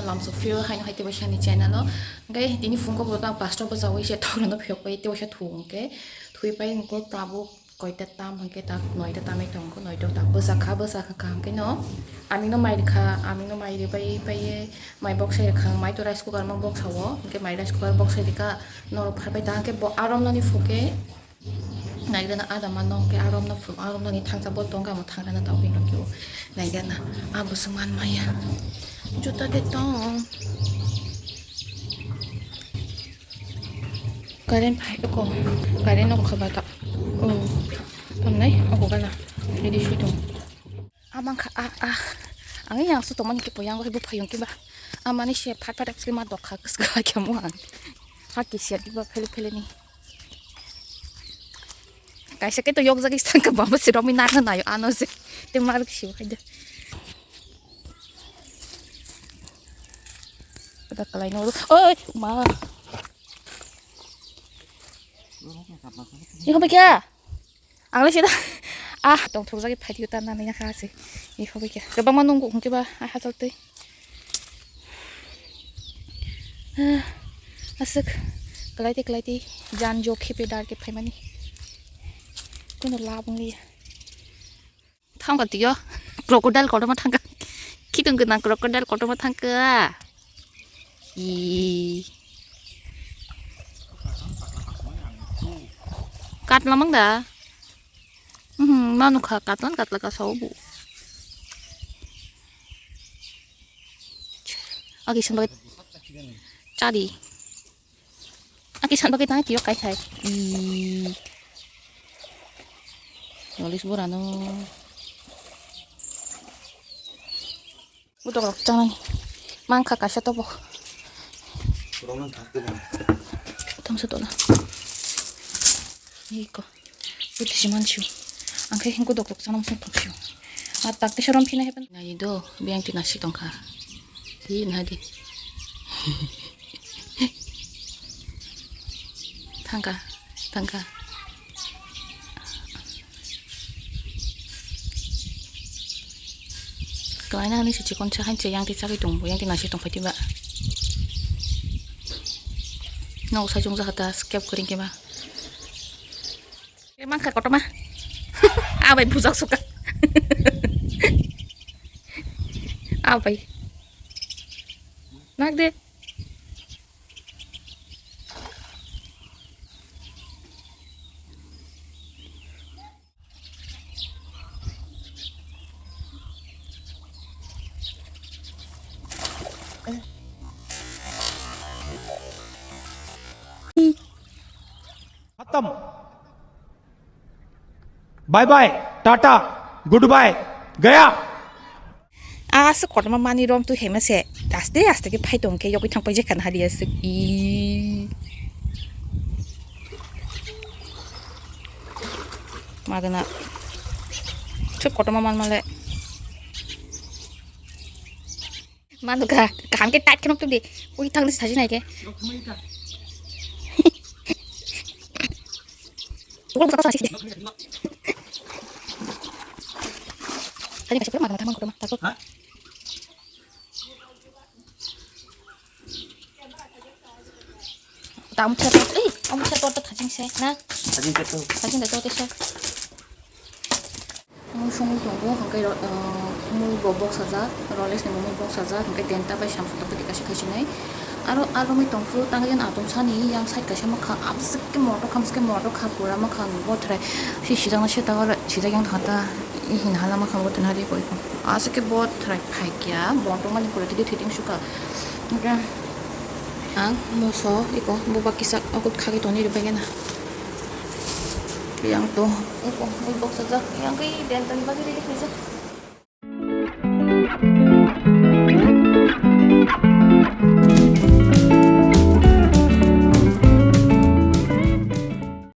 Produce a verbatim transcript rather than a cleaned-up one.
Tamo sok phio haino hai tei waisa ni channel o. Hwnkhe tini phungo bo tang pasto bwchawi se thok rwno phiyok pai tei waisa thung hwnkhe. Thwi pai hwnkhe tabuk koita tam hwnkhe tak noita tamwi tongo, noita tak bwchak kha, bwchak kha hwnkhe no. Amino mai rwkha, amino mai rwbai paiye mai boksai rwkha, mai to rice cooker ma boksa o, hwnkhe mai rice cooker boksai rwkha norok pharbai ta hwnkhe bo aromnani phukhe. Naigana ada mano ke aromno phu-, aromno ni thangsa bo tongka mo thangsa na tawbi no kyo. Naigana abo se man maya. Juta de tong. Karen phai ko. Karen no khaba ta. Oh. Tamnai ako gana. Jadi shui tong. Amang kha, ah, ah. Ang yang su tomani ke poyang bai bu phayung ke ba. Amani se phat phat ke ma dok kha, kes ga kya mu ang. Ha ke sia di ba phele phele ni. Kaisa ke to yok jagis thang ka baba se romi na na yo ano se. Te mar si bai de. Ada kalai no. Oi, ma. Iho ba kya? Ang le sida. Ah, tong thok jagi phai ta na na kha se. Iho ba kya? Gabang ma nung ko hung ke ba? Ai ha chal te. Ah, aswk, kwlai tei kwlai tei jan jo khipe dar ke phaimani. Kuno lab wng liya. Thangka tio, crocodile kotorma thangka. Khitong gwnang crocodile kotorma thangka. Ih. Katla mang da? Mhm, manu kha katlan katla ka sao bu. Agi sambal. Chadi. Aki san bagwi tang tiyok kai thai. Ih. Nolis burano. Utok rok chanai. Mangkha kaisa tobok. Rong nang thak tong. Thamsa tona. Iko. Uti siman siu. Angkai hingko dok dok chanam sung thok siu. A tak tisa rom phina hepan. Nai do, biang ti nasi tongkha. Hi nadi. Thangka, thangka. Kwlaina hwnwi se chikon sa hain se yang ti chagwi tong bo, yang ti nasi tong phai tiba. Nok sa chwng jakha ta skep kwrwng khe ba. Mangkha kotorma. Abai bujak suka. Abai. Nak de. खत्म। Bye bye, tata, goodbye, गया। Aswk kotorma mani rom tu hema se aste aste ke phai tong khe yogwi thang pai jekha na hadi aswk i. Magana. Chuk kotorma man male. Manu ka, kaham khe tight khe nok tubdi. Ui, thang ni sajinai khe. Sajinai khe, manu thang man kotorma, takut. Tam cha to, ei, am cha to, to thajing se, na? Thajing cha to. Thajing da to te se. Mui songwi tongo, hwnkhe ro-, ah, mui bo boksajak, Rolex ni mui boksajak, hwnkhe denta bai samsung tongkhe kaisa kaisinai. Aro, aro mui tongphuru tangwi atomsani yang side kaisa mwkhang, amswk khe moto khamswk khe moto kha pura mwkhang bothrai. Si sijakna sita oro sijak yang thangta, i hin hala mwkhang bothrai nadi koi kho. Aswk khe bothrai phaikya, bo tongmani pore tidi thwitwng sukha. Hwnkhe ang muso iko buba kisa okot khagwi tongni rwbaigena. Yang to, iko mui boksajak, yang khe denta ni bagwi ready khaijak.